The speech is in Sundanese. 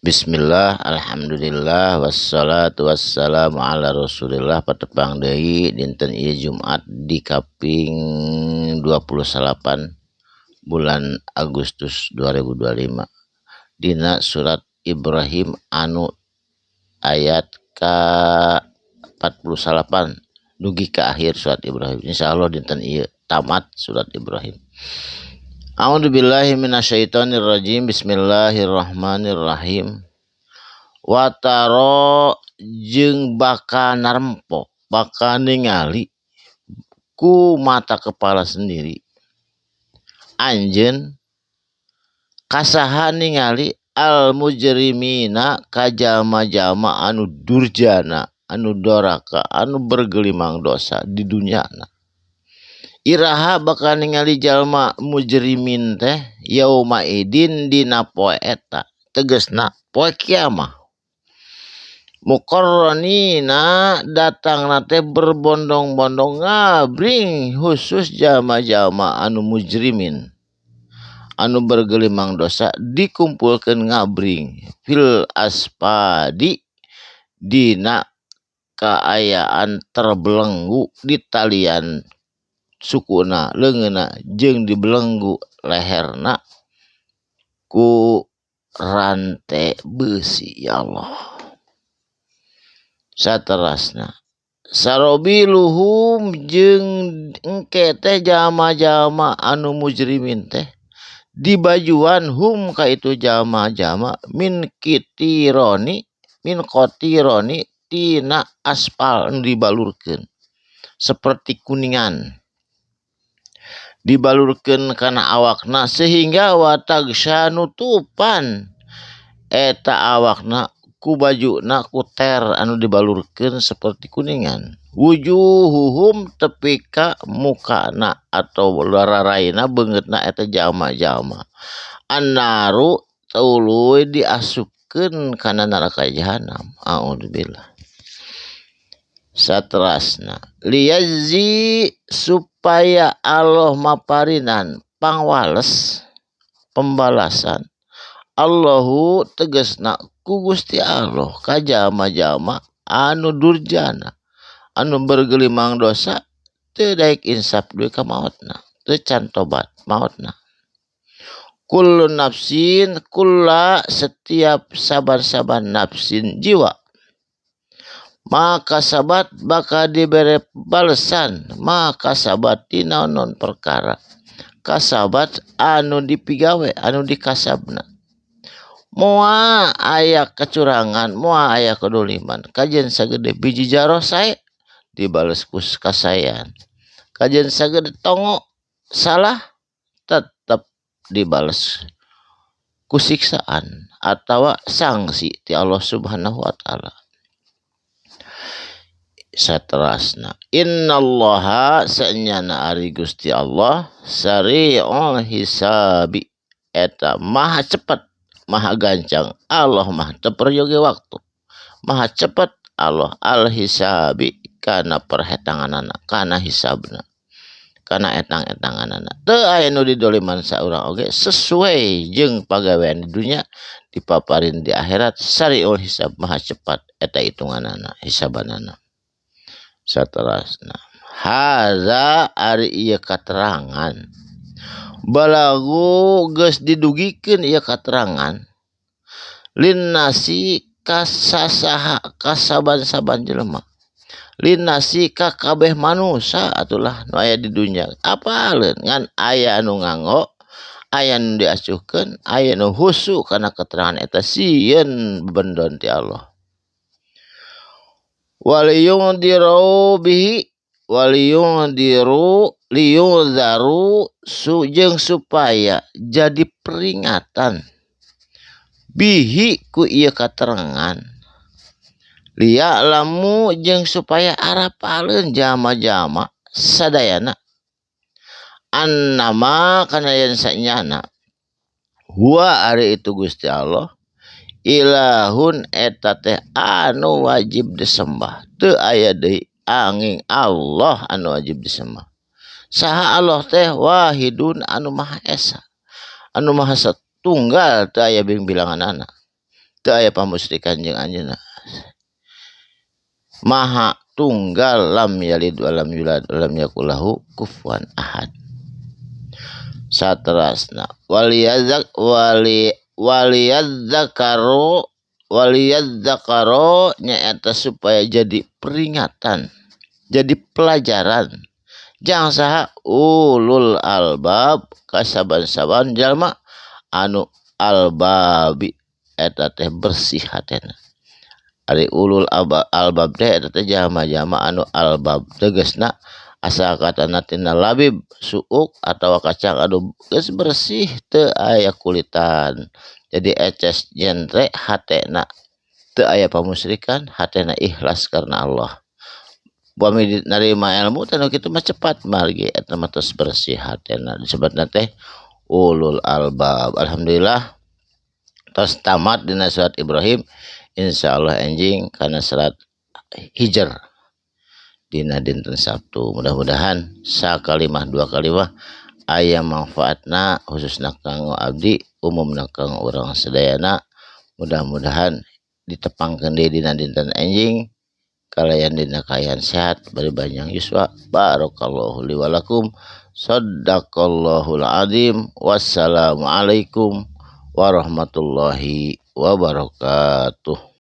Bismillah, alhamdulillah, wassalatu wassalamu ala rasulillah. Patepang deui dinten ieu Jumat di kaping 28 bulan Agustus 2025 dina surat Ibrahim anu ayat ka 48 dugi ka akhir surat Ibrahim. Insyaallah dinten ieu tamat surat Ibrahim. A'udzubillahi minasyaitonirrajim. Bismillahirrahmanirrahim. Wataro jeung bakal narempo, bakal ningali ku mata kepala sendiri. Anjeun kasaha ningali al mujrimina ka jalma-jalma anu durjana, anu doraka, anu bergelimang dosa di dunyana. Iraha bakal ningali jalma mujrimin teh yauma idin dina poe eta, tegasna poe kiamah. Muqarranina datangna teh berbondong-bondong ngabring khusus jalma-jalma anu mujrimin anu bergelimang dosa dikumpulkeun ngabring fil asfadi dina kaayaan terbelenggu di talian sukuna leungeunna jeung dibelenggu leherna ku rante beusi. Ya Allah. Saterasna sarobiluhum jeung engke teh jalma-jalma anu mujrimin teh dibajuan hum ka itu jalma-jalma min kitironi min qatironi tina aspal anu dibalurkeun seperti kuningan dibalurkeun kana awakna sehingga watagsha nutupan eta awakna ku bajuna ku ter anu dibalurkeun seperti kuningan. Wujuhuhum tepi ka mukana atau raraina beungeutna eta jalma-jalma annaru tuluy diasupkeun kana neraka jahanam. A'udzubillah. Saterasna liyajzi supaya Allah maparinan pangwales pembalasan Allahu tegasna ku Gusti Allah ka jalma-jalma anu durjana anu bergelimang dosa teu daek insaf duit ka maotna teu can tobat maotna. Kullu nafsin kulla setiap saban-saban nafsin jiwa maka sabat bakal dibere balesan maka sabat dina non perkara kasabat anu dipigawe anu dikasabna. Moal aya kecurangan, moal aya kedoliman. Kajian sagede biji jaroh sae dibales ku kasaean. Kajian sagede tongo salah tetep dibales ku siksaan atawa sanksi ti Allah Subhanahu wa taala. Saterasna innallaha sanyana ari Gusti Allah sari'ul hisabi eta maha cepat maha gancang Allah mah teu peryogi waktu maha cepat Allah al hisabi kana perhetanganana kana hisabna kana etang-etanganana teu aya nu didoliman saurang oge sesuai jeung pagawean di dunya dipaparin di akhirat. Sari'ul hisab maha cepat eta hitunganana hisabanana. Saterasna haza ari ieu katerangan balagu geus didugikeun ieu katerangan linnasi kasasaha kasaban-saban jelema linnasi ka kabeh manusa atulah nu aya di dunya apaleun ngan aya anu nganggo aya nu diacuhkeun aya nu husu kana keterangan eta sieun bebendon ti Allah. Waliyung diru bihi waliyung diru liyung zaru su jeung supaya jadi peringatan bihi ku ieu katerangan liya'lamu jeung supaya arapaleun jalma-jalma sadayana annama kana yen sanyana huwa ari itu Gusti Allah ilahun eta teh anu wajib disembah teu aya deui angin Allah anu wajib disembah. Saha Allah teh wahidun anu maha esa anu maha satunggal teu aya bingbilanganana. Teu aya pamusyrikan jeung anjeunna. Maha tunggal lam yalid walam yulad walam yakul lahu kufuwan ahad. Saterasna waliyadzak wali waliyadzakaru waliyadzakaro nyaeta supaya jadi peringatan, jadi pelajaran. Jang saha ulul albab kasaban-saban jalma anu albabi eta teh bersih hatena. Ari ulul albab teh eta teh jalma-jalma anu albab tegasna asal katana tina labib suuk atawa kacang anu geus bersih teu aya kulitan. Jadi eces jentre hatena teu aya pamusyrikan, hatena ikhlas karena Allah. Upami narima ilmu teh nu kitu mah cepat margi eta mah tos bersih hatena disebutna teh ulul albab. Alhamdulillah tos tamat dina surat Ibrahim. Insyaallah enjing kana surat Hijr dina dinten Sabtu. Mudah-mudahan sakalimah dua kalimah aya manfaatna khususna kanggo abdi, umumna kanggo urang sadayana. Mudah-mudahan ditepangkeun deui dina dinten enjing kalayan dina kaayaan sehat bari panjang yuswa. Barakallahu li wa lakum. Sadaqallahul azim. Wassalamualaikum warahmatullahi wabarakatuh.